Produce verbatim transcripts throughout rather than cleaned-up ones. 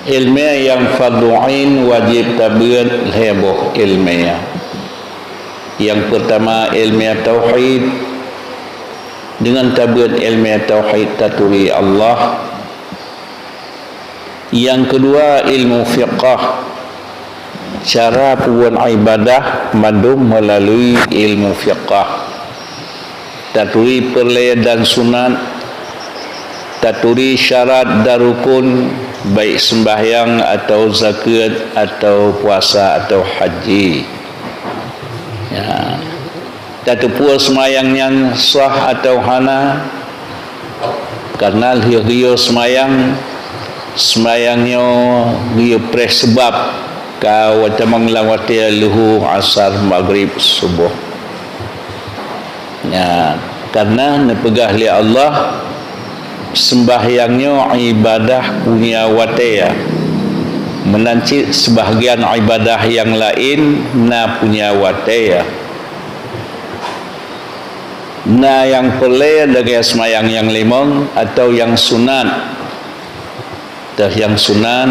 Ilmu nyang fardhu ain wajéb tabeuet lhée boh ilmu. Nyang peurtama ilmu tauhid. Deungon tabeuet ilmu tauhid taturi Allah. Nyang keudua ilmu fiqah. Cara peubuet ibadah mandum meulalu ilmu fiqah. Taturi peureulée dan sunat, taturi syarat dan rukun, baik seumbahyang atau zakeuet atau puasa atau haji. Ya. Tateupeue seumayang nyan sah atau hana, karna lheueh geuyue seumayang, seumayang nyoe geuyue preh seubab ka tamong lam watée luhu, asar, magrib, suboh. Nyan, karna neupeugah lé Allah, seumbahyang nyoe ibadah punya watée. Meunan cit seubahgian ibadah nyang laén na punya watée. Na nyang peureulée lagée seumayang nyang limong atau nyang sunat. Teuh nyang sunat,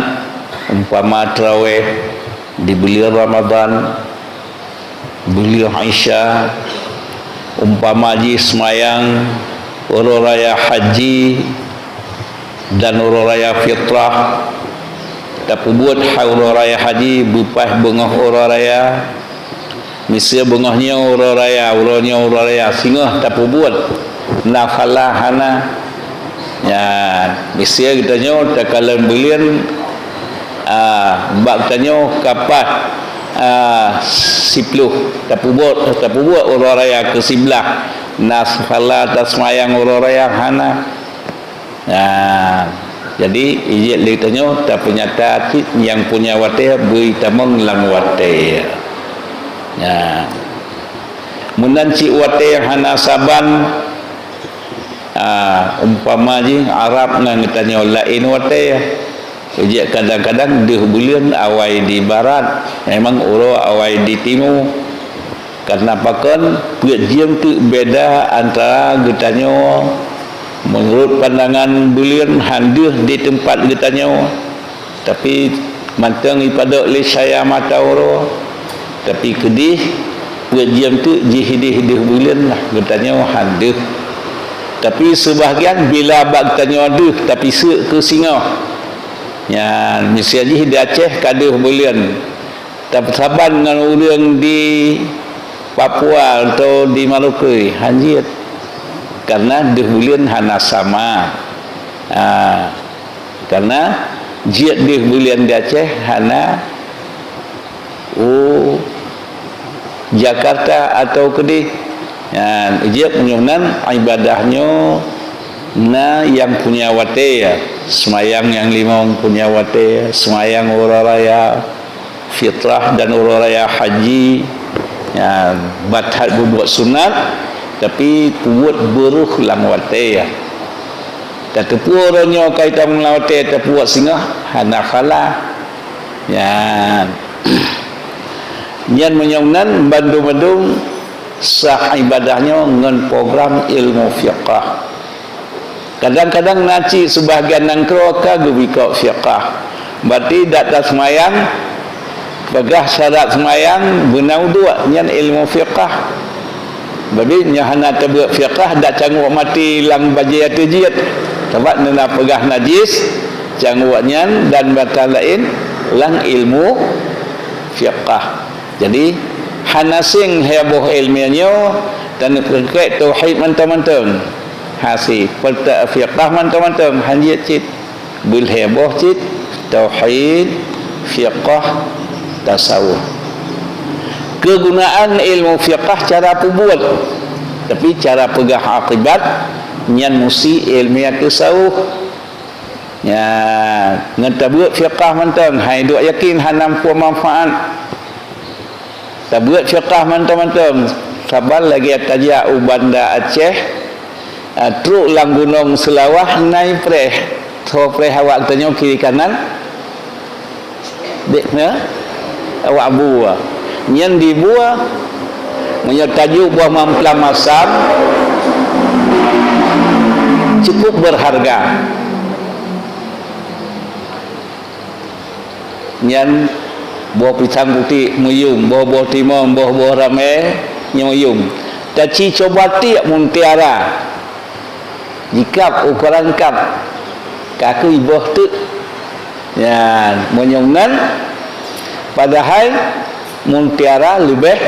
umpama teurawéh di buleuen Ramadhan, buleuen Isya, umpama jih seumayang uroe raya haji dan uroe raya fitrah, tapeubuet hai uroe raya haji beupaih beungoh uroe raya, miseue beungoh nyoe uroe raya, uroe nyoe uroe raya, singoh tapeubuet nafala hana. Nyan, miseue geutanyoe takalon buleuen, ah, bak geutanyoe ka paih, ah, siploh, tapeubuet, tapeubuet uroe raya keu siblaih, nafala taseumayang uroe raya hana. Nah, jadi, ijeuet lé tanyoe tapeunyata cit nyang punya watée beuitamong lam watée. Nah, meunan cit watée hana saban, ah, umpama jih Arab ngon geutanyoe laén watée. Ijeuet kadang-kadang deuh buleuen awai di barat, memang uroe awai di timu. Karna pakon, peuet jeuem teuk beda antara geutanyoe meunurot pandangan buleuen han deuh di teumpat geutanyoe. Tapi mantong ipadok lé cahya mata uroe. Tapi keudeh peuet jeuem teuk jih ideh deuh buleuen lah geutanyoe han deuh. Tapi seubahgian bila bak geutanyoe deuh, tapi seuk keu singoh. Nyan, miseue jih di Aceh ka deuh buleuen. Tapeusaban ngon ureuëng di Papua atau di Merauke, han jeuet. Karena deuh buleuen hana sama. Ha, karena jeuet deuh buleuen di Aceh hana u Jakarta atau keudeh. Ha, jeuet meunyoe nan ibadah nyoe na nyang punya watée, ya. Seumayang nyang limong punya watée, seumayang uroe raya, fitrah dan uroe raya haji, ya, ban that peubuet sunat, tapi peubuet beureuh lam watée, ya. Tateupeue uroe nyoe ka itam lam watée tapeubuet singoh, hana khala. Nyan. Nyan meunyoe nan bandum-bandum sah ibadah nyoe ngon program ilmu fiqah. Kadang-kadang na cit seubahgian nanggroe ka geubikok fiqah. Berarti dak taseumayang, peugah syarat seumayang, beuna uduk, nyan ilmu fiqah. Tapi nyoe hana tabeuet fiqah, dak cangok maté lam bajée ateueh jeuet. Sabab neuna peugah najis, cangok nyan dan bantah laén lam ilmu fiqah. Jadi, hana seng lhée boh iéleumé nyoe, dan keukeue tauhid mantong-mantong. Hase, peureuté fiqah mantong-mantong, han jeuet cit. Beulhée boh cit, tauhid, fiqah, tasawuf. Keugunaan ilmu fiqah cara peubuet, tapi cara peugah akibat, nyan musti iéleumé tasawuf. Nyan, ngon tabeuet fiqah mantong, hai duek yakin hana muphom manfaat. Tabeuet fiqah mantong-mantong, saban lagée tajak u Banda Aceh, a, trok lam Gunong Seulawah, na ipreh. Soe preh awak geutanyoe kiri kanan? Dek na? Awak bue. Nyan dibue, meunyoe tajok boh mamplam masam, cukup beurharga. Nyan boh pisang putéh meuyum, boh-boh timon, boh-boh ramé nyoe meuyum. Taci cuba tiek mutiara. Jikab ukoran kab, ka keuh boh teuk. Nyan, meunyoe nan, padahai mutiara leubeh,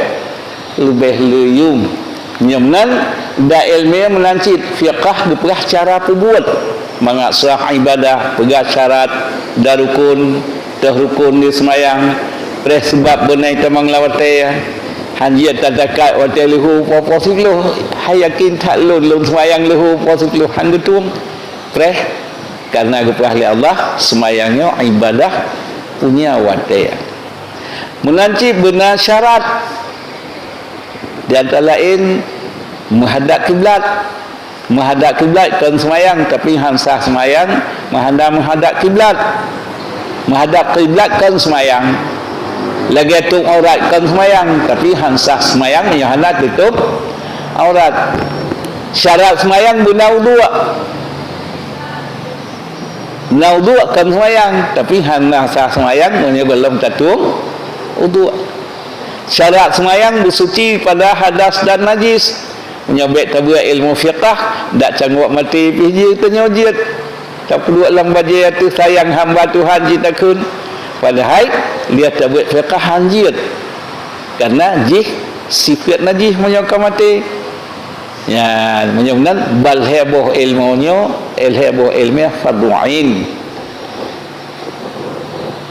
leubeh leuyum. Meunyoe nan, da iéleumé meunan cit fiqah geupeugah cara peubuet. Mangat sah ibadah, peugah syarat, da rukun, teuh rukun di seumayang, preh seubab beunai tamong lam watée. Han jeuet tatakat watée leuhô po-po siklôh, hai yakin that lôn, lôn seumayang leuhô po siklôh, han geutueng. Preh, karena geupeugah lé Allah, seumayang nyoe ibadah punya watée. Meunan cit beuna syarat. Di antara laén, meuhadap kiblat. Meuhadap kiblat kon seumayang, tapi han sah seumayang meuhana meuhadap kiblat. Meuhadap kiblat kon seumayang. Lagée tutup aurat kon seumayang, tapi han sah seumayang meunyoe hana tutup aurat. Syarat seumayang beuna uduk. Beuna uduk kon seumayang, tapi hana sah seumayang meunyoe gohlom tatueng uduk. Syarat seumayang beusuci pada hadas dan najis. Meunyoe bék tabeuet ilmu fiqah, dak cangok maté pih jeuet tanyoe jeuet. Tapeuduek lam bajée ateueh sayang hamba Tuhan jitakheun. Padahai liah tabeuet fiqah han jeuet. Karena jih sifeuet najih meunyoe ka maté. Nyan, meunyoe meunan, bal lhée boh ilmu nyoe, lhée boh ilmu fardu ain.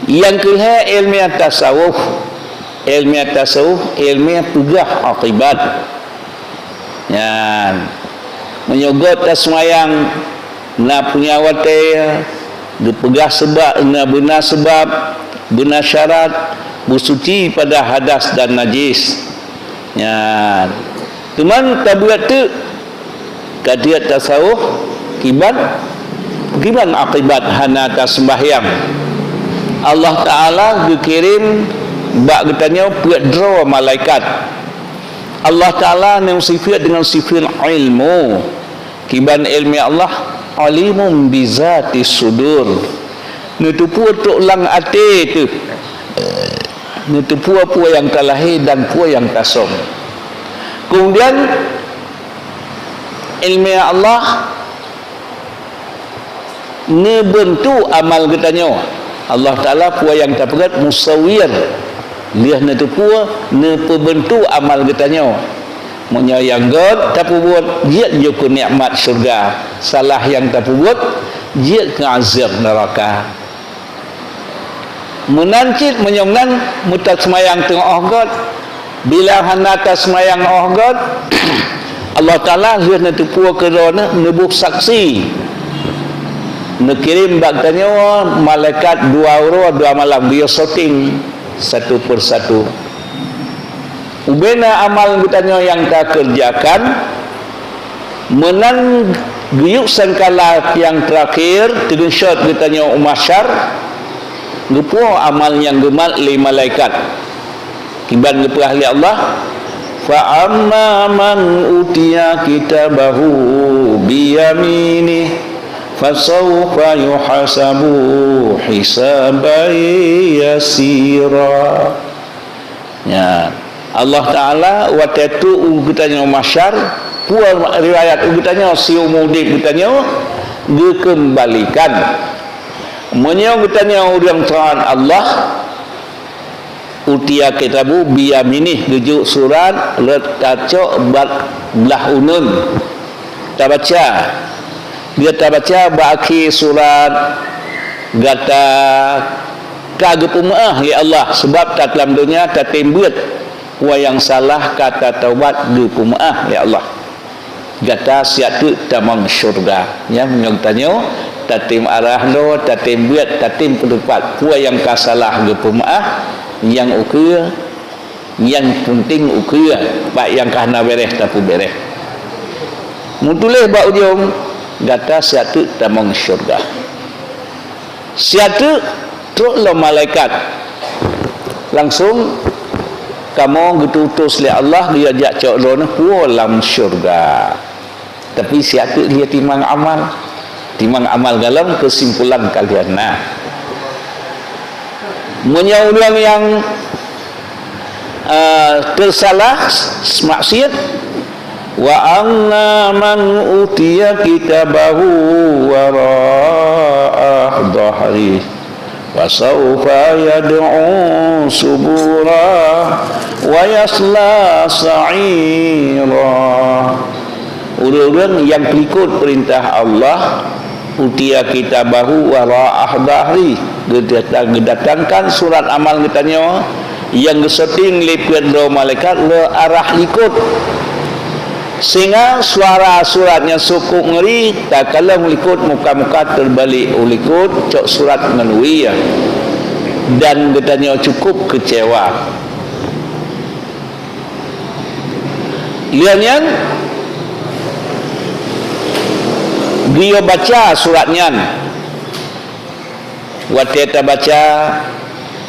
Nyang keu lhée ilmu tasawuf. Ilmu tasawuf, ilmu peugah akibat. Nyan, meunyoe göt taseumayang, na punya watée, geupeugah seubab, na beuna seubab, beuna syarat, beusuci pada hadas dan najis. Nyan. Teuma tabeuet teuk, ka jeuet tasawuf, kiban, kiban akibat hana taseumbahyang. Allah Taala geukirém bak geutanyoe peuet droe malaikat. Allah Taala nyang sifeuet deungon sifeuet ilmu. Kiban ilmu Allah, alimun bizatis sudur. Neuteupeue trok lam até teuh. Neuteupeue peue nyang ka lahé dan peue nyang ka som. Keumudian, ilmu Allah neubeuntuk amal geutanyoe. Allah Taala peue nyang tapeugét musawwir. Lheueh neuteupeue, neupeubeuntuk amal geutanyoe. Meunyoe nyang gét tapeubuet, jeuet jukon nikmat syeuruga. Salah nyang tapeubuet, jeuet keu azab neuraka. Meunan cit meunyoe nan meutaseumayang teungoh gét. Bila hana taseumayang óh gét, Allah Taala lheueh neuteupeue keu droeneuh neuboh saksi. Neukirém bak tanyoe malaikat dua uroe dua malam geuyue syuting satu persatu. Ubena amal geutanyoe nyang takeureujakan, meunan geuyue sangkala nyang teurakhir, teungeut geutanyoe u mahsyar, geupeue amal nyang geumat lé malaikat. Kiban geupeugah lé Allah, "Fa amma man utiya kitabahu biyaminih, fasawfa yuhasabu hisaban yasira." Ya. Allah Taala watée trok u geutanyoe mahsyar, peue riwayat u geutanyoe siumu udeb geutanyoe geukeumbalikan. Meunyoe geutanyoe ureuëng taát Allah, utiya kitabahu biyaminih, geujok surat rot tacok bak blah uneun. Tabaca. Dia tabaca bak akhé surat, gata ka geupeumeuáh lé Allah, sabab that lam donya tatem beuet, peue nyang salah ka tataubat geupeumeuáh lé Allah. Gata siat teuk tamong syeuruga. Nyan meunyoe geutanyoe tatem arah droe, tatem beuet, tatem peuteupat, peue nyang ka salah geupeumeuáh, nyang ukeue Nyang peunteng ukeue, bak nyang ka hana béréh tapeubéréh. Meutuléh bak ujong, gata siat teuk tamong syeuruga. Siat teuk trok lom malaikat. Langsong kamoe geututus lé Allah geuyue jak cok droeneuh puwoe lam syeuruga. Tapi siat teuk lheueh timang amal. Timang amal galom keusimpulan ka lheueh na. Meunyoe ureuëng nyang, eh, teusalah, maksiat, "Wa amma man utiya kitabahu wara'a dhahri, fasaufa yad'u subura, wa yasla sa'ira." Ureuëng-ureuëng nyang peulikot peurintah Allah, "Utiya kitabahu wara'a dhahri," geudata-, geudatangkan surat amal geutanyoe nyang geuseuteng lé peuet droe malaikat lé arah likot. Sehingga suara surat nyang sukok ngeuri, takalon likot muka-muka teubalek u likot cok surat ngon wie, dan geutanyoe cukup keucewa. Lheueh nyan, geuyue baca surat nyan. Watée tabaca,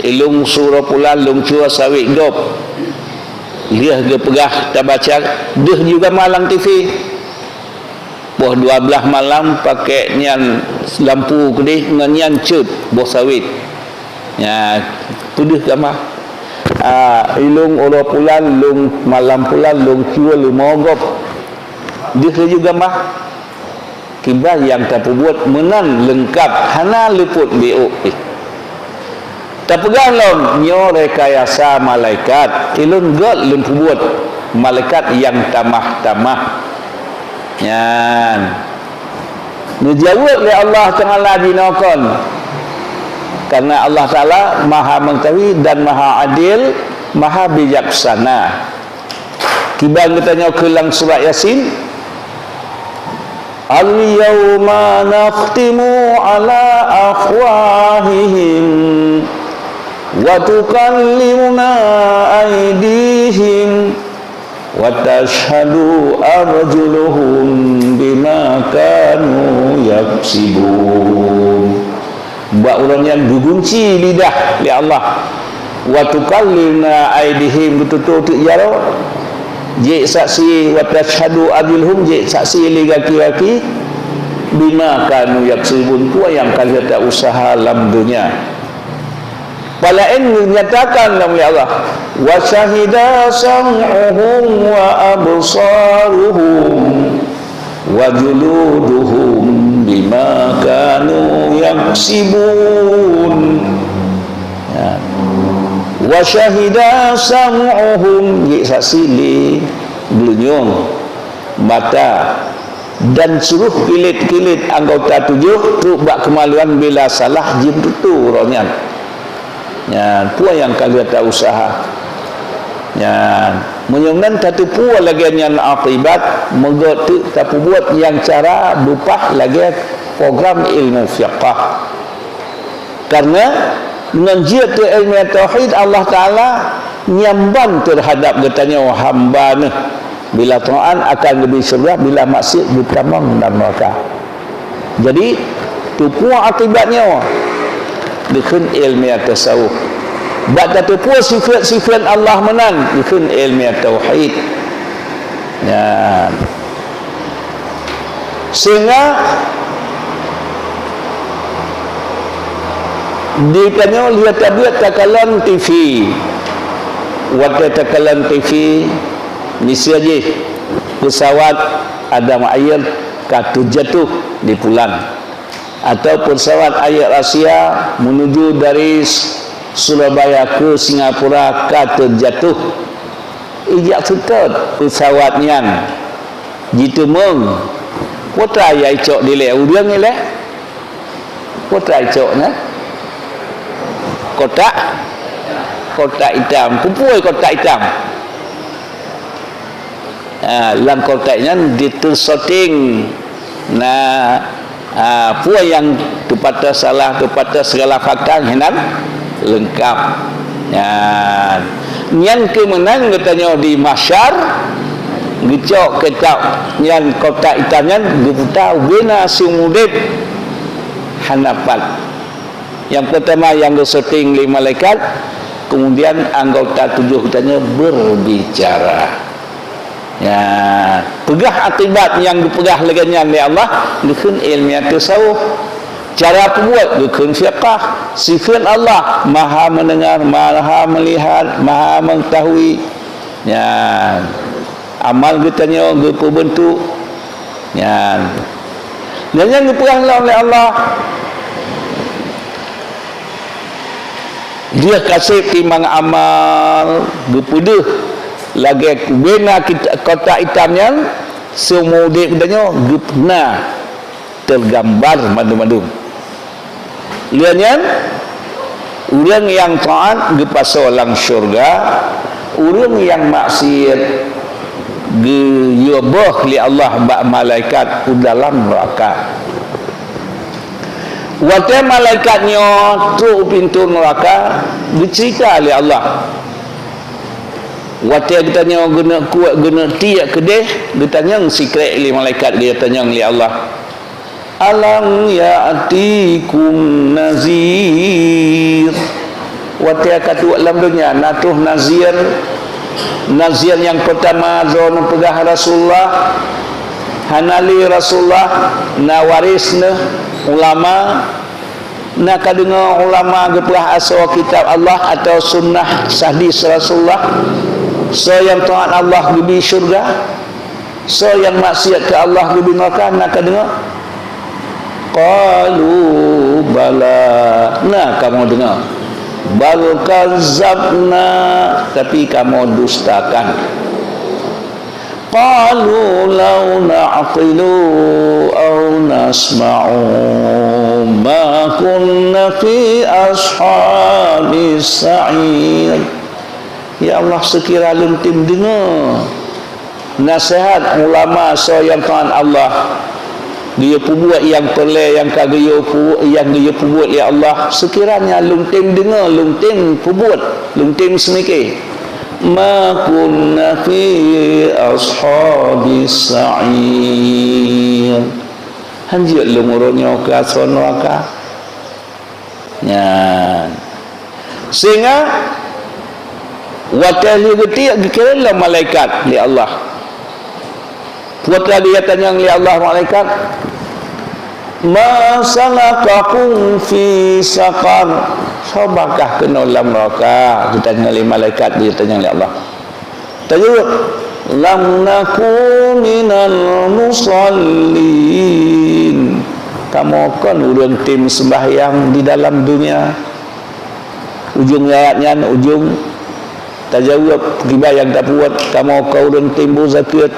"Ilôn suroe pulan lôn cue sawét gob." Lheueh geupeugah tabaca, deuh ju gama lam T V. Poh dua blaih malam pakék nyan lampu keudeh ngon nyan ceuet boh sawét. Nya, peudeuh gama. Ah, ilôn uroe pulan, lôn malam pulan, lôn cue leumo gob. Deuh laju gama. Kiban nyang tapeubuet meunan leungkab, hana leupot biôk pih. Tapeugah lom, "Nyoe rekayasa malaikat, ilôn göt lôn peubuet, malaikat nyang tamah-tamah." Nyan. Neujaweueb lé Allah Taala jinoe kon. Karena Allah Taala Maha Mengetahui dan Maha Adil, Maha Bijaksana. Kiban geutanyoe keu lam surat Yasin, "Al-yauma nakhtimu ala afwahihim wa tukallimuna aidihim wa tashhadu arjuluhum bima kanu yaksibun." Bak uroe nyan geugunci lidah lé Allah. "Wa tukallimuna aidihim," geututoe teuk jaroe. Jeuet saksi, "Wa tashhadu arjuluhum," jeuet saksi lé gaki-gaki, "bima kanu yaksibun," peue nyang ka lheueh ta-useuha lam donya. Palaén geunyatakan lom lé Allah, "Wa syahida sam'uhum wa absaruhum wa juluduhum bima kanu yaksibun." Ya. "Wa syahida sam'uhum," jeuet saksi lé geulinyueng, mata, dan seluruh kilét-kilét anggota tujoh trok bak keumaluan bila salah jimeututoe uroe nyan. Nyan, peue nyang ka lheueh ta-useuha. Nyan, meunyoe meunan tateupeue lagée nyan akibat, meugét teuk tapeubuet nyang cara beupah lagée program ilmu fiqah. Karena ngon jeuet keu iéleumé tauhid, Allah Taala nyamban teuhadap geutanyoe hamba Neuh. Bila taát akan geubri syeuruga, bila maksiat geutamong lam neuraka. Jadi, teupeue akibat nyoe? Geukheun iéleumé tasawuf. Bak tateupeue sifeuet-sifeuet Allah meunan, geukheun iéleumé tauhid. Nyan. Sehingga di tanyoe lheueh tabeuet takalon T V. Watée takalon T V, miseue jih peusawat Adam Air ka teujatuh di pulan, atau peusawat Air Asia menuju dari Surabaya ke Singapura ka teujatuh. Ijak seutôt peusawat nyan jiteumeung. Peue atra nyang icok dilée ureuëng ilée? Peue atra icok nyan? Kotak, kotak itam. Keupeue kotak itam? Ha, lam kotak nyan diteusoting na, ha, peue nyang teupatéh salah, teupatéh segala fakang hinan leungkab. Nyan, nyan keuh meunan geutanyoe di mahsyar geucok kitab nyan, kotak itam nyan geuputa ubena seumudeb hana pat. Nyang peurtama nyang geusoting lé malaikat, kemudian anggota tujoh geutanyoe berbicara. Ya, peugah akibat nyang geupeugah lagée nyan lé Allah, geukheun iéleumé tasawuf. Cara peubuet geukheun fiqah, sifeut Allah, Maha Mendengar, Maha Melihat, Maha Mengetahui. Nyan. Amal geutanyoe geupeubeuntuk. Nyan. Nyan nyang geupeugah lom lé Allah. Lheueh ka sép timang amal geupeudeuh lagèe kubena kit-, kotak itam nyan, seumeu udép geutanyoe geupeu na teugambar mandum-mandum. Lheueh nyan, ureueng nyang taát geupasoe lam syeuruga, ureueng nyang maksiet geuyue boh lé Allah bak malaikat u dalam neuraka. Watèe malaikat nyoe trok u pintoe neuraka, geuceurita lé Allah. Watèe geutanyoe geuneuk kuek, geuneuk tiek keudeh, geutanyong sikrek lé malaikat, geutanyong lé Allah, "Alam ya'tikum nazir?" Watèe ka trok lam donya, na troh nazir? Nazir nyang peurtama droeneuh peugah Rasulullah, hana lé Rasulullah, na waréh neuh ulama. Na ka deungoe ulama geupeugah asoe kitab Allah atawa sunnah hadis Rasulullah? Soe nyang taát Allah geubri syeuruga? Soe nyang maksiet keu Allah geubri neuraka, na ka deungoe? Qalu bala, na kamoe deungoe. Bal kazzabna, tapi kamoe dustakan. Qalu law na'qilu aw nasma'u ma kunna fi ashabis sa'ir. Ya Allah, seukira lôn tem deungoe naseuhat ulama soe nyang taát Allah, geuyue peubuet nyang peureulèe nyang ka geuyue pu-, nyang geuyue peubuet lé Allah, seukira nyan lôn tem deungoe, lôn tem peubuet, lôn tem seumike. Ma kunna fi ashabis sa'ir. Hanjeuet lôn uroe nyoe keu asoe neuraka. Nyan. Sehingga watèe lheueh geutiek geukirém lom malaikat lé Allah. Peue teuma geutanyong lé Allah malaikat, "Ma salakakum fi saqar?" Soe ba kah keunoe lam neuraka? Geutanyong lé malaikat, geutanyong lé Allah. Tajaweueb, "Lam naku minal musallin." Kamoe kon ureueng tem seumbahyang di dalam dunia. Ujong ayat nyan, ujong tajaweueb kiban nyang tapeubuet, kamoe kon ureueng tem beuzakat,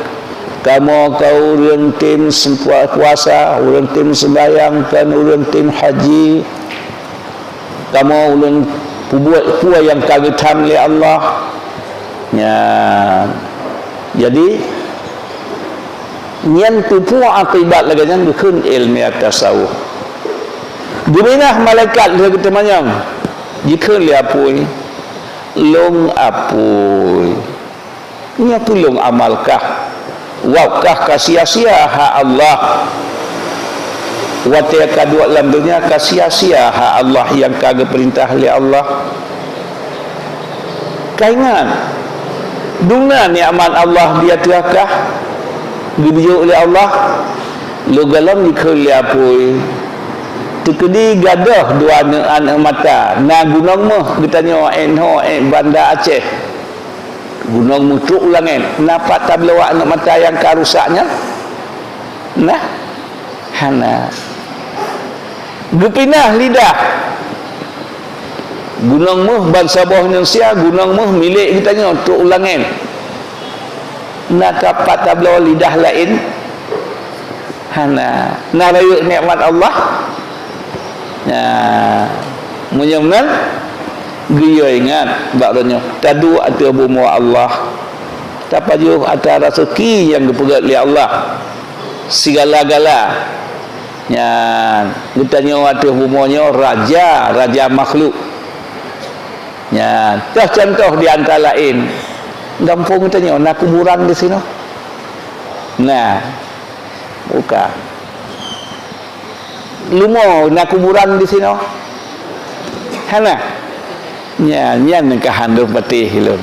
kamoe kon ureueng tem sempa-, puasa, ureueng tem seumbahyang, kon ureueng tem haji. Kamoe ulôn peubuet peue nyang ka geutham lé Allah. Nyan. Jadi, nyan peue-peue akibat lagèe nyan geukheun ilmiah tasawuf. Geuminah malaikat lheueh geuteumanyong, jikheun lé apui, "Lôn apui, nyoe peue lôn amal kah? Wab kah ka sia-sia hak Allah? Watèe ka duek lam donya ka sia-sia hak Allah nyang ka geupeurintah lé Allah? Ka ingat, dum na nikmat Allah di ateueh kah geubri lé Allah?" Lôn gohlom jikheun lé apui, "Teukeudi gadôh dua aneuk, aneuk mata, na gunong méuh geutanyoe, ék nyoe, ék Banda Aceh." Gunong méuh trok u langèt. Na pat tabloe aneuk mata nyang ka rusak nyan? Nah, hana. Geupinah lidah. Gunong méuh bansaboh nyan sia, gunong méuh milék geutanyoe trok u langèt. Na ka pat tabloe lidah laén? Hana. Na rayeuk nikmat Allah? Nah, meunyoe meunan, geuyue ingat bak uroe nyoe, taduek ateueh bumoe Allah, tapajoh atra raseuki nyang geupeugèt lé Allah sigala-gala. Nyan, geutanyoe ateueh bumoe nyoe raja, raja makhluk. Nyan, toh cuntoh di antara laén, gampông geutanyoe na kuburan di sinoe? Na, bukan. Leumo na kuburan di sinoe? Hana. Nyan, nyan ka han lôn patéh lôn.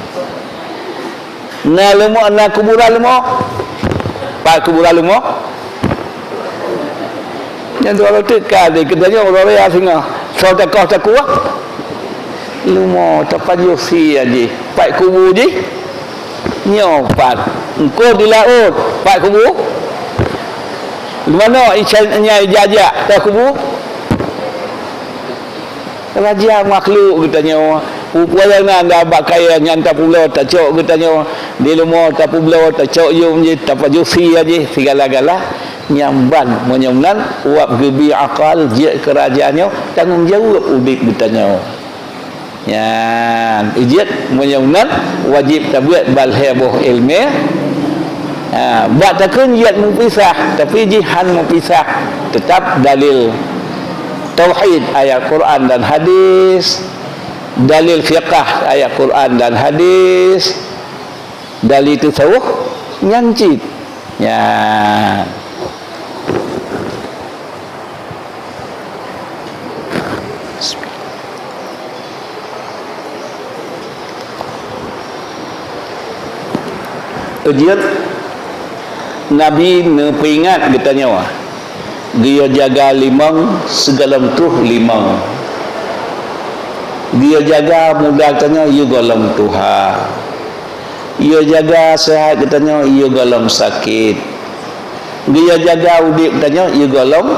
Na leumo, na kuburan leumo? Pat kuburan leumo? Nyang dua ratus ka di geutanyoe uroe raya singoh. Soe takoh takuah? Leumo tapajoh sie jih. Pat kubu jih? Nyoe pat. Engko di laôt, pat kubu? Di manoe ica-, nyang ijak-jak, pat kubu? Raja makhluk geutanyoe. Peue-peue nyang na bak kayée nyan tapulo tacok geutanyoe. Di leumo tapubloe tacok yum jih, tapajoh sie jih, sigala-gala. Nyan ban, meunyoe nan, wab geubi akal jeuet keu raja nyoe, tanggong jaweueb udeb geutanyoe. Nyan, jeuet meunyoe nan, wajéb tabeuet ban lhée boh iéleumé. Ha, bak takheun jeuet meupisah, tapi jih han meupisah, teutap dalil tauhid, ayat Quran dan hadis, dalil fiqah, ayat Quran dan hadis, dalil tasawuf, nyan cit. Nyan. Jeuet Nabi neupeuingat geutanyoe, geuyue jaga limong sigohlom troh limong. Geuyue jaga muda geutanyoe yue gohlom tuha. Yue jaga seuhat geutanyoe yue gohlom sakét. Geuyue jaga udeb geutanyoe yue gohlom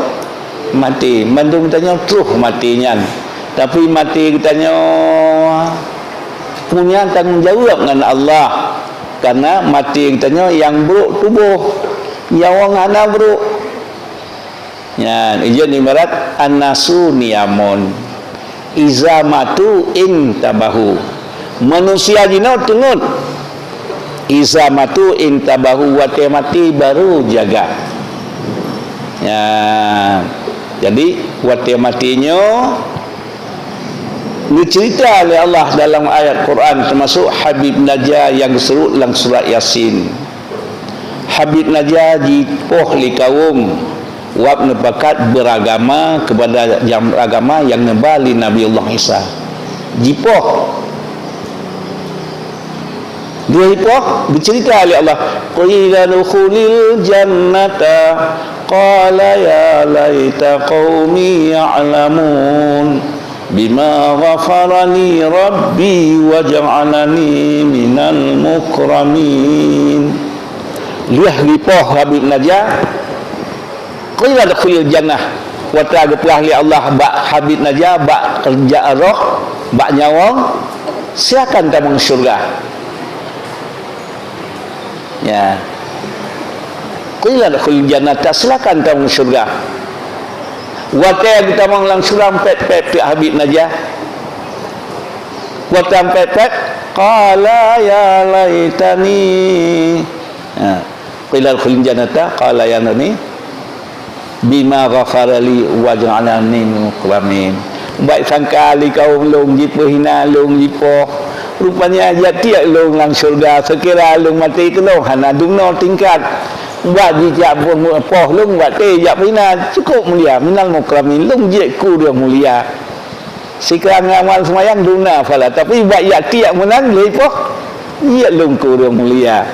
maté. Mandum geutanyoe troh maté nyan. Tapi maté geutanyoe punya tanggong jaweueb ngon Allah. Karena maté geutanyoe nyang brok tuboh, nyawöng hana brok. Nyan, jeuet ibarat an-nasu niyamun. Iza matu intabahu. Manusia jinoe teungeut. Iza matu intabahu, watée maté baru jaga. Nyan. Jadi, watée maté nyoe, geuceurita lé Allah dalam ayat Quran, teumasuk Habib Najah nyang geuseubut lam surat Yasin. Habib Najah jipoh lé kawöm, wab neupakat beuragama keupada jam agama nyang neuba lé Nabiullah Isa. Jipoh. Dua jipoh, geuceurita lé Allah, "Qila dukhulil jannata, qala ya laita qaumi ya'lamun." Bima ghafara li Rabbi wa ja'alani minal mukramin. Lheueh jipoh Habib Najah, qila dukhulil jannah. Watée geupeugah lé Allah bak Habib Najah, bak jak roh, bak nyawöng, silakan tamong syeuruga. Ya. Qila dukhulil jannata, silakan tamong syeuruga. Watée geutamong lam syeuruga, pet-pet pih Habib Najah. Watée pet-pet, qala ya laitani. Ha. Qila dukhulil jannata, qala ya laitani. Bima ghafara li wa ja'alani minal mukramin. Bak sangka lé kawöm lôn jipeuhina lôn jipoh. Rupanya jak tiek lôn lam syeuruga, seukira lôn maté keunoe hana dumnoe tingkat. Bak jijak poh lôn bak té jak peuhina, cukôp mulia, minal mukramin, lôn jeuet keu ureuëng mulia. Sikira ngamal seumayang dum na pahala, tapi bak jak tiek meunan lé poh, jeuet lôn keu ureuëng mulia.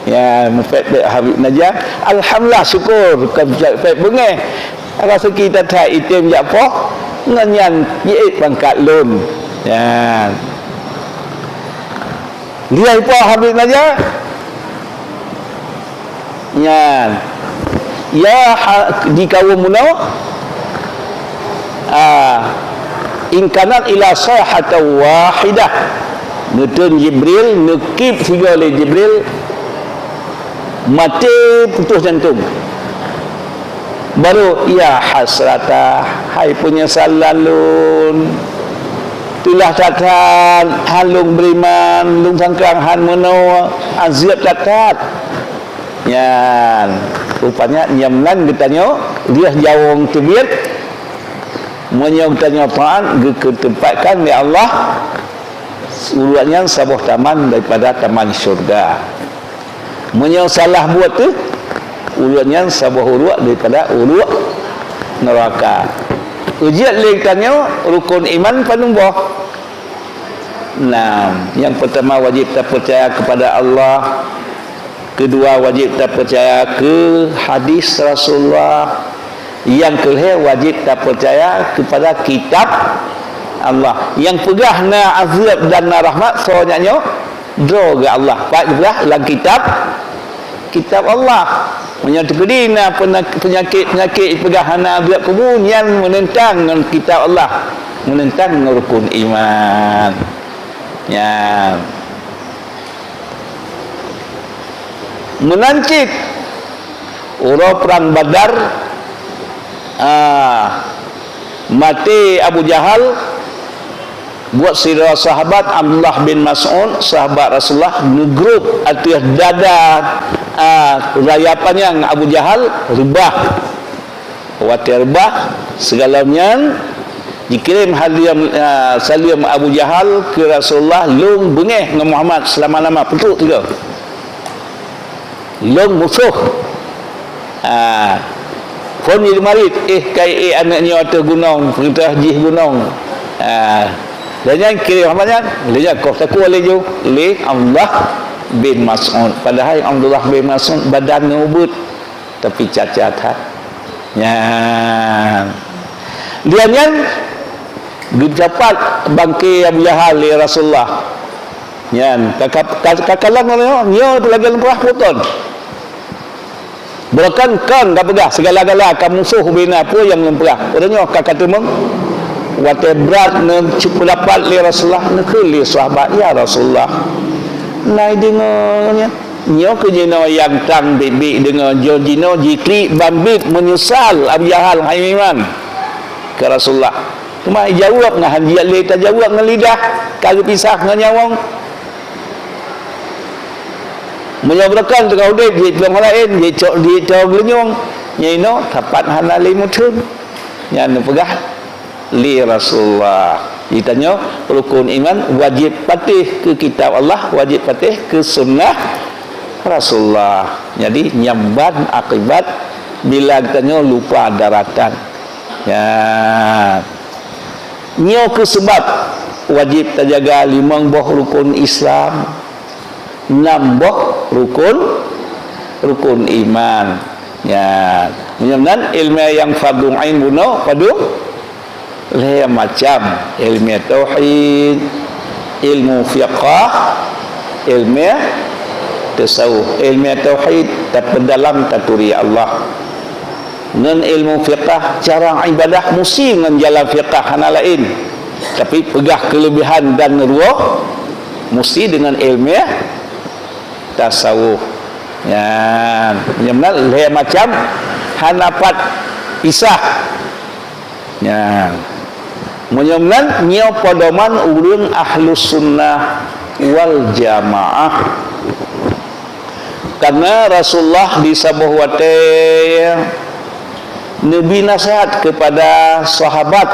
Ya, meupet-pet Habib Najah. Alhamdulillah, syukur, kon pet beungéh. Raseuki that-that item jak poh, ngon nyan jiék pangkat lôn. Ya. Lheueh poh Habib Najah. Nyan. Ya ha-, di kawöm bunoe. Ah, in kanat illa sayhatan wahidah. Neuteun Jibril, neukib sigoe lé Jibril. Maté putôh jantông. Baru, "Ya hasrata, hai peunyesalan lôn. Teulah that-that, han lôn beriman, lôn sangkang han meunoe, azeub that-that." Nyan, rupanya nyang nan geutanyoe, lheueh jawöng teubiet, meunyoe geutanyoe taát, geukeuteumpatkan lé Allah, uruek nyan saboh taman daripada taman syurga. Meunyoe salah buet teuh, uruek nyan saboh uruek daripada uruek neuraka. Jeuet lé geutanyoe rukon iman padum boh. Nah, nyang peutama wajéb tapeucaya keupada Allah, keudua wajéb tapeucaya keu hadis Rasulullah, Nyang keulhèe wajéb tapeucaya keupada kitab Allah. Nyang peugah na azeueb dan na rahmat, soe nyan nyoe? Droe geuh Allah. Pat geupeugah lam kitab, kitab Allah. Meunyoe teukeudi na peunak-, peunyakét-peunyakét peugah hana azeueb kubu, nyan meunentang ngon kitab Allah, meunentang ngon rukun iman. Nyan. Meunan cit, uroe Prang Badar, ah, maté Abu Jahal, buet sidroe sahabat, Abdullah bin Mas'ud, sahabat Rasulullah, neugrob ateueh dada, ah, raya panyang Abu Jahal, reubah. Watèe reubah, sigohlom nyan jikirém hadiah, ah, saleuem Abu Jahal keu Rasulullah, "Lôn beungéh ngon Muhammad seulama-lama," peutrok sigoe. "Lôn musoh." Ah, phôn jih marit, "Eh, ka iék aneuk nyoe ateueh gunong, peurintah jih gunong." Ah, lheueh nyan kirém Muhammad nyan, lheueh nyan koh takue laju lé Abdullah bin Mas'ud. Padahai Abdullah bin Mas'ud badan ngon ubeuet. Tapi cacat that. Nyan. Dia nyan geucapat bangke Abu Jahal lé Rasulullah. Nyan, ka, ka, ka, ka kalon nyoe, nyoe lagèe lôn peugah peuton. Beureukan kon ka peugah, sigala-gala ka musoh bina peue nyang lôn peugah. Uroe nyoe ka, ka teumeung. Watèe brat neuceupeulapat lé Rasulullah, neukheun lé sahabat, "Ya Rasulullah, na i deungoe nyan." Nyoe keuh jinoe nyang trang biet-biet deungoe, jinoe jiklik ban biet meunyeusal Abu Jahal hai iman keu Rasulullah. Teuma ijaweueb ngon han jeuet lé tajaweueb ngon lidah, ka geupisah ngon nyawöng. Meunyoe beureukan teungoh udeb, jeuet keu ureueng laén, jeuet cok, jeuet cok geulinyueng, nyan inoe sapat hana lé meutheun. Nyan neupeugah lé Rasulullah. Geutanyoe rukun iman wajéb patéh keu kitab Allah, wajéb patéh keu sunnah Rasulullah. Jadi, nyan ban akibat bila geutanyoe lupa daratan. Ya. Nyoe keuh seubab wajéb tajaga limong boh rukun Islam, nam boh rukun, rukun iman. Ya. Meunyoe nan ileumèe nyang fardhu ain bunoe padum? Lhèe macam, ileumèe tauhid, ilmu fiqah, ileumèe tasawuf. Ileumèe tauhid, tapeudalam taturi Allah. Ngon ilmu fiqah, cara ibadah musti ngon jalan fiqah, hana laén. Tapi peugah keuleubehan dan ruoh musti deungon ileumèe tasawuf. Nyan, meunyoe meunan lhèe macam, hana pat pisah. Nyan. Meunyoe meunan, nyoe pedoman ureueng Ahlus Sunnah wal Jamaah. Karena Rasulullah di saboh watèe neubri naseuhat keupada sahabat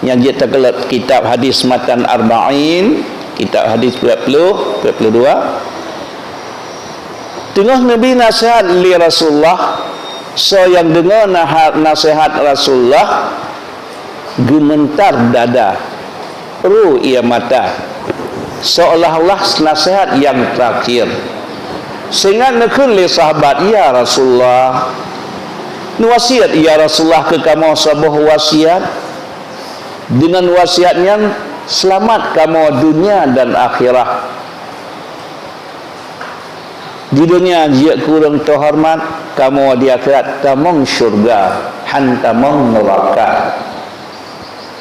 nyang jeuet takalon kitab hadis matan Arba'in, kitab hadis peuet ploh, peuet ploh dua. Teungoh neubri naseuhat lé Rasulullah, soe nyang deungoe naha-, naseuhat Rasulullah, geumeuntar dada, ro ié mata, seolah-olah naseuhat nyang teurakhir. Seuingat neukheun lé sahabat, "Ya Rasulullah, neuwasiet, ya Rasulullah, keu kamoe saboh wasiat. Deungon wasiat nyan, seulamat kamoe dunia dan akhirat." Di dunia jeuet keu ureueng teuhoreumat, kamoe di akhirat tamong syeuruga, han tamong neuraka.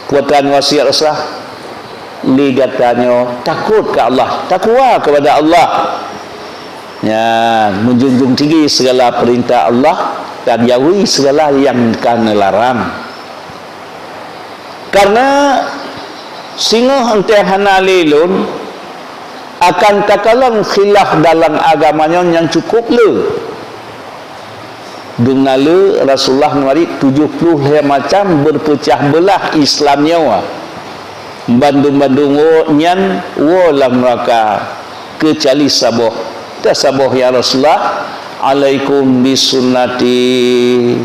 Peue tan wasiat Rasulullah, lé gata nyoe takot keu Allah, takwa keupada Allah. Nyan, meujunjung tinggi sigala peurintah Allah, dan jauhi sigala nyang ka neularang. Karena singoh eunteuk hana lé lôn, akan takalon khilaf dalam agama nyoe nyang cukup le. Dum na le Rasulullah neumarit tujoh ploh lhèe macam beurpeucah beulah Islam nyoe. Bandum-bandum woe nyan woe lam neuraka, keucuali saboh. Teusaboh, ya Rasulullah, "Alaikum bisunnati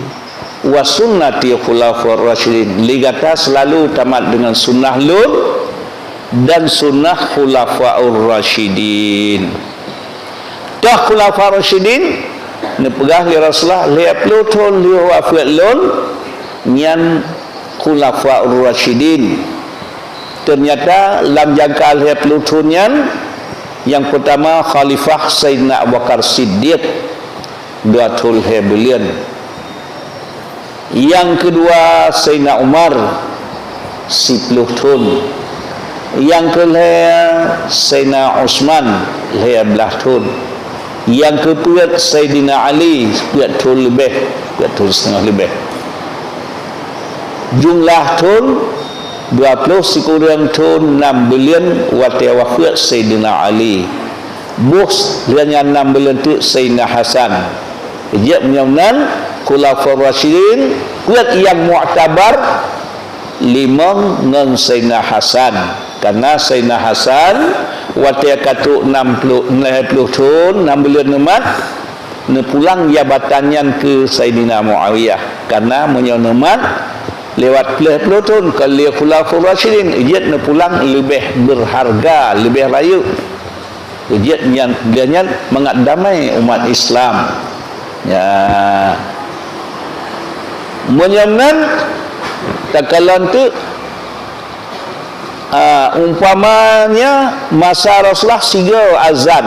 wa sunnati khulafaur rasyidin." Lé gata seulalu tamat deungon sunnah lôn dan sunnah khulafaur rasyidin. Toh khulafaur rasyidin, Neupeugah lé Rasulullah, "Lhèe ploh thôn lheueh wafeuet lôn, nyan Khulafaur Rasyidin." Teunyata lam jangka lhèe ploh thôn nyan, nyang peurtama Khalifah Saidina Abu Bakar Siddiq, dua thôn lhèe buleuen. Nyang keudua Saidina Umar, siploh thôn. Nyang keulhèe Saidina Utsman, lhèe blaih thôn. Nyang keupeuet Saidina Ali, peuet thôn leubeh, peuet thôn siteungoh leubeh. Jumlah thôn, dua ploh sikureueng thôn nam buleuen watèe wafeuet Saidina Ali. Boh lheueh nyan nam buleuen teuk Saidina Hasan. Jeuet meunyoe meunan, Khulafaur Rasyidin, peuet nyang muktabar, limong ngon Saidina Hasan. Karena Saidina Hasan, watèe ka trôk nam ploh, lhèe ploh thôn, nam buleuen neumat, neupulang jabatan nyan keu Saidina Muawiyah. Karena meunyoe neumat, lewat lhèe ploh thôn, kon lé Khulafaur Rasyidin, jeuet neupulang leubeh beurharga, leubeh rayeuk. Jeuet nyan, lheueh nyan mangat damai umat Islam. Ya. Meunyoe meunan, takalon teuk, ah, umpamanya masa Rasulullah sigoe azan.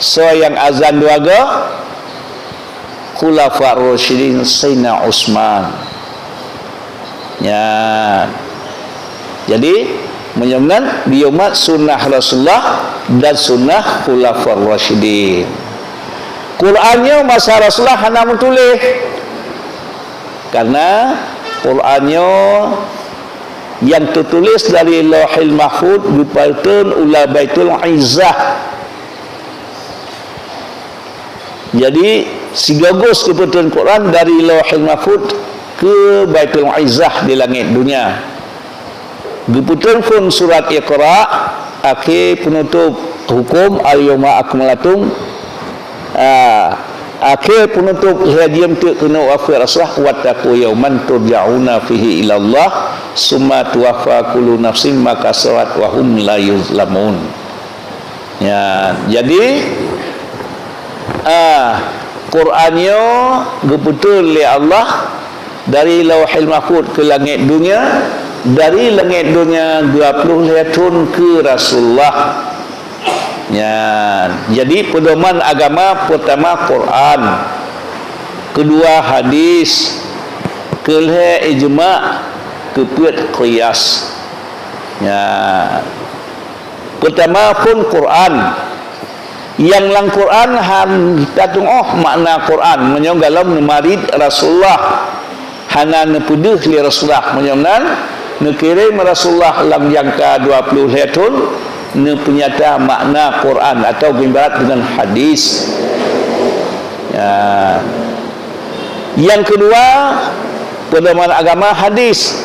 Soe nyang azan dua goe? Khulafaur Rasyidin, Saidina Utsman. Nyan. Jadi, meunyoe meunan, beuyomat sunnah Rasulullah dan sunnah Khulafaur Rasyidin. Quran nyoe masa Rasulullah hana meutuléh. Karena Quran nyoe nyang teutuléh dari Lauhil Mahfuz geupateun u Baitul Izzah. Jadi, sigoe geupateun Quran dari Lauhil Mahfuz keu Baitul Izzah di langét dunia. Geupateun phon surat Iqra, akhé peunutôb huköm, "Al-yauma akmaltu," ah, akhé peunutôb lhèe jeuem teuk keunoe wafeuet Rasulullah, "Wattaqu yauman turja'una fihi ilallah, tsumma tuwaffa kullu nafsin ma kasabat wa hum la yuzlamun." Ya, jadi, ah, Quran nyoe geupateun lé Allah dari Lauhil Mahfuz keu langét dunia, dari langét dunia dua ploh lhèe thôn keu Rasulullah. Ya, jadi peudoman agama peurtama Quran, keudua hadis, keulhèe ijma, keupeuet qiyas. Ya. Peurtama phon Quran. Nyang lam Quran han tateungoh makna Quran, meunyoe gohlom neumarit Rasulullah, hana neupeudeuh lé Rasulullah. Meunyoe meunan, neukirém Rasulullah lam jangka dua ploh lhèe thôn, neupeunyata makna Quran atau geuibarat deungon hadis. Ya. Nyang keudua, peudoman agama hadis.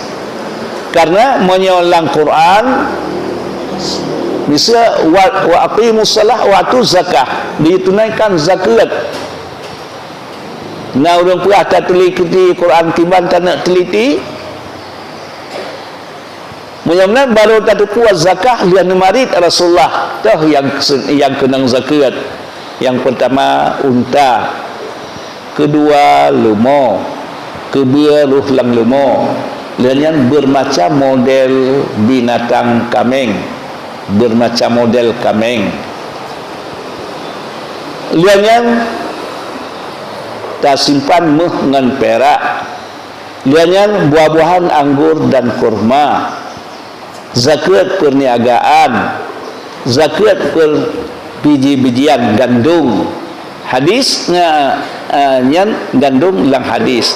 Karena meunyoe lam Quran, miseu, "Wa, wa aqimus shalah wa atuz zakah," ditunaikan zakeuet. Na ureuëng peugah tateulikeuti Quran kiban taneuk teliti? Meunyoe meunan barô tateupeue zakah lheueh neumarit Rasulullah, toh nyang se-, nyang keunong zakeuet. Nyang peurtama unta, keudua leumo, keubeuet roh lam leumo. Lheueh nyan beurmacam model binatang kaméng, beurmacam model kaméng. Lheueh nyan tasimpan méuh ngon pirak. Lheueh nyan buah-buahan anggor dan kurma, zakeuet peurniagaan, zakeuet peurbiji-bijian gandong. Hadis nga, eh, nyan gandong lam hadis.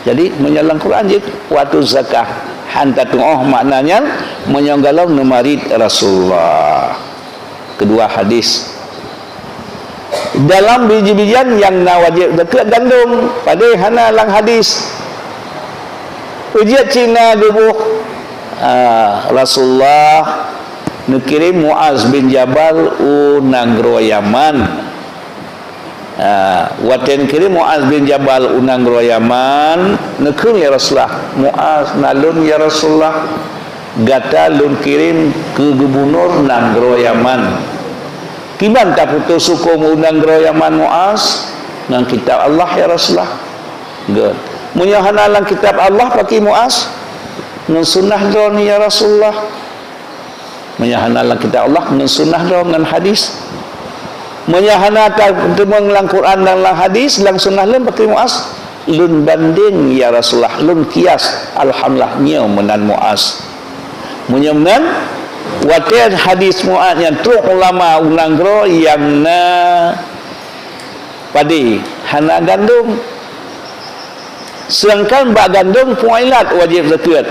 Jadi, meunyoe lam Quran jeuet wa atuz zakah, han tateungoh makna nyan meunyoe gohlom neumarit Rasulullah. Keudua hadis. Dalam biji-bijian nyang na wajéb zakeuet gandong, padahai hana lam hadis. Ujiet cit na geuboh, ah, Rasulullah neukirém Muaz bin Jabal u nanggroe Yaman. Ah, watée neukirém Muaz bin Jabal u nanggroe Yaman, neukheun lé Rasulullah, "Muaz na lôn, ya Rasulullah, gata lôn kirém keu gubunur nanggroe Yaman." Kiban taputôh sukông u nanggroe Yaman Muaz? Ngon kitab Allah, ya Rasulullah. Good. Meunyoe hana lam kitab Allah, pakri Muaz? Ngon sunnah droeneuh, ya Rasulullah. Meunyoe hana lam kitab Allah, ngon sunnah droe, ngon hadis. Meunyoe hana ta-, teumeung lam Quran dan lam hadis, lam sunnah lôn, pakri Muaz? Lôn bandeng, ya Rasulullah, lôn kias. Alhamdulillah, nyoe meunan Muaz. Meunyoe meunan, watée hadis Muaz nyan trok ulama u nanggroe nyang na padé, hana gandong. Seudangkan bak gandong, fu'ilat, wajéb zakeuet.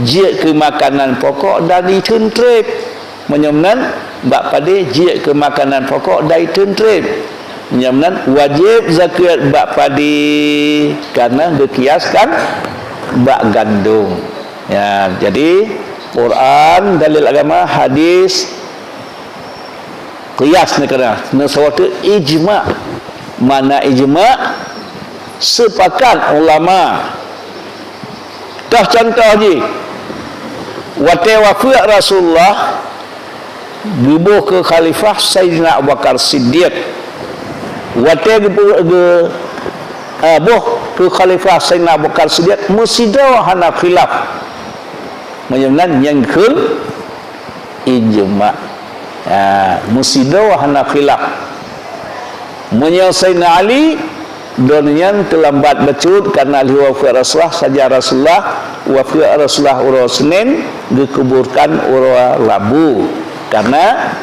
Jeuet keu makanan pokok dan itheun treb. Meunyoe meunan, bak padé jeuet keu makanan pokok dan itheun treb. Meunyoe meunan, wajéb zakeuet bak padé, kareuna geukiaskan bak gandong. Ya, jadi Quran, dalil agama, hadis, kias, neukeuna, neusawa teuk ijma. Makna ijma, seupakat ulama. Toh cuntoh jih, watée wafeuet Rasulullah, geuboh keu khalifah Saidina Abu Bakar Siddiq. Watée geuboh, geu-, eh, boh keu khalifah Saidina Abu Bakar Siddiq, meusidroe hana khilaf. Meunyoe meunan, nyan kheun ijma. Ha, meusidroe hana khilaf. Meunyoe Saidina Ali, droeneuh nyan teulambat bacut kareuna lheueh wafeuet Rasulullah, sajan Rasulullah, wafeuet Rasulullah uroe Senin, geukuburkan uroe Rabu. Kareuna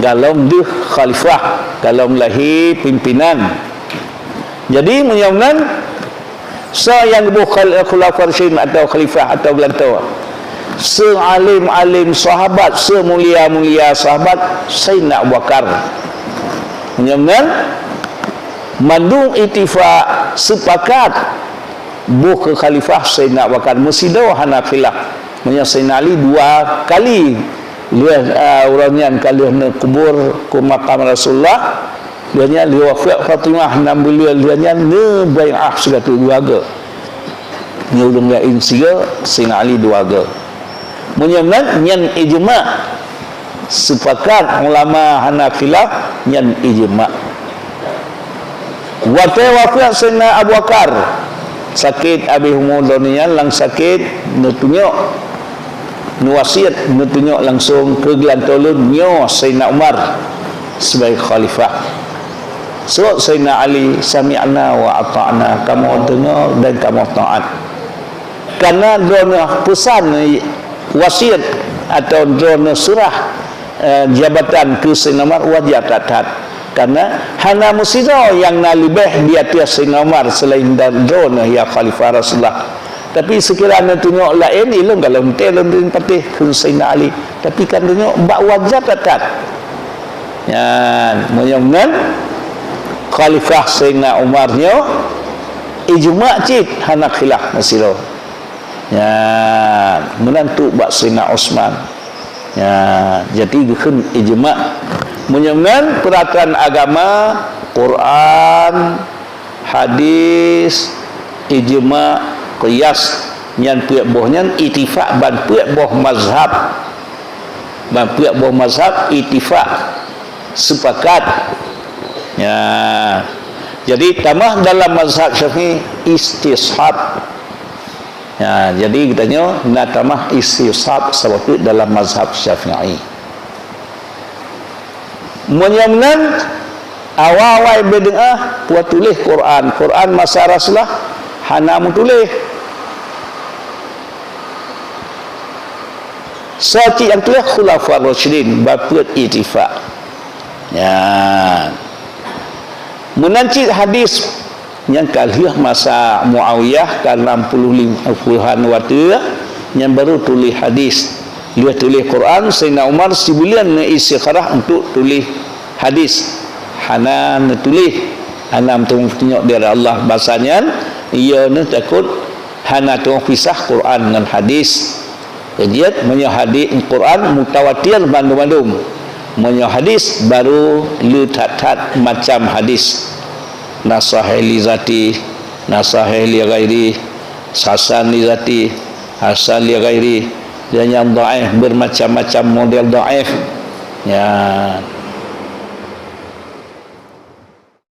golom deuh khalifah, golom lahé pimpinan. Jadi, meunyoe meunan, soe nyang geuboh khal-, khulafa rasyidin atawa khalifah atawa geulantoe? Seualém-além sahabat, seumulia-mulia sahabat, Saidina Abu Bakar. Meunyoe meunan, mandum ittifak, seupakat boh keu khalifah Saidina Abu Bakar, meusidroe hana khilaf. Meunyoe Saidina Ali dua kali lheueh, a, uroe nyan ka lheueh neukubur keu makam Rasulullah, lheueh nyan lheueh wafeuet Fatimah, nam buleuen lheueh nyan neubai'ah sigoe teuk dua goe. Nyoe ureuëng laén sigoe, Saidina Ali dua goe. Meunyoe meunan, nyan ijma. Seupakat ulama hana khilaf, nyan ijma. Watée wafeuet Saidina Abu Bakar, sakét habéh umu, droeneuh nyan lam sakét, neutunyok, neuwasiet, neutunyok langsong keu geulantoe lôn, nyoe Saidina Umar sibagai khalifah. Sôk Saidina Ali, "Sami'na wa ata'na," kamoe deungoe dan kamoe taát. Kareuna droeneuh peusan wasiet atawa droeneuh seurah, eh, jabatan keu Saidina Umar, wajar that-that. Kareuna hana meusidroe nyang na leubeh di ateueh Saidina Umar seulaén dan droeneuh, ya Khalifah Rasulullah. Tapi seukira neutunyok laén, ilôn galom teuh lôn patéh keu Saidina Ali. Tapi kan tunyok bak wajar that-that. Nyan, meunyoe ngon Khalifah Saidina Umar nyoe, ijma cit, hana khilaf meusidroe. Nyan, meunan teuk bak Saidina Utsman. Nyan, jadi geukheun ijma. Meunyoe ngon peuratoran agama, Quran, hadis, ijma, qiyas, nyan peuet boh nyan itifak ban peuet boh mazhab. Ban peuet boh mazhab itifak, seupakat. Ya. Jadi, tamah dalam mazhab Syafi'i istishab. Ya, jadi geutanyoe na tamah istishab saboh teuk dalam mazhab Syafi'i. Meunyoe meunan, awai-awai bid'ah, peue tuléh Quran. Quran masa Rasulullah hana meutuléh. Soe cit nyang tuléh? Khulafa Rasyidin, ban peuet itifak. Nyan. Meunan cit hadis nyang ka lheueh masa Muawiyah ka enam puluh lima, puluhan watèe, nyan baru tuléh hadis. Lheueh tuléh Quran, Saidina Umar sibuleuen neu-istikharah untuk tuléh hadis. Hana neutuléh, hana meutunyok dari Allah. Basa nyan, iya neu takot hana tuoh pisah Quran ngon hadis. Keujeuet, meunyoe hadis Quran mutawatir bandum-bandum. Meunyoe hadis baru le that-that macam hadis. Na sahih li zati, na sahih li ghairi, hasan li zati, hasan li ghairi, dan nyang dhaif bermacam-macam model dhaif. Ya.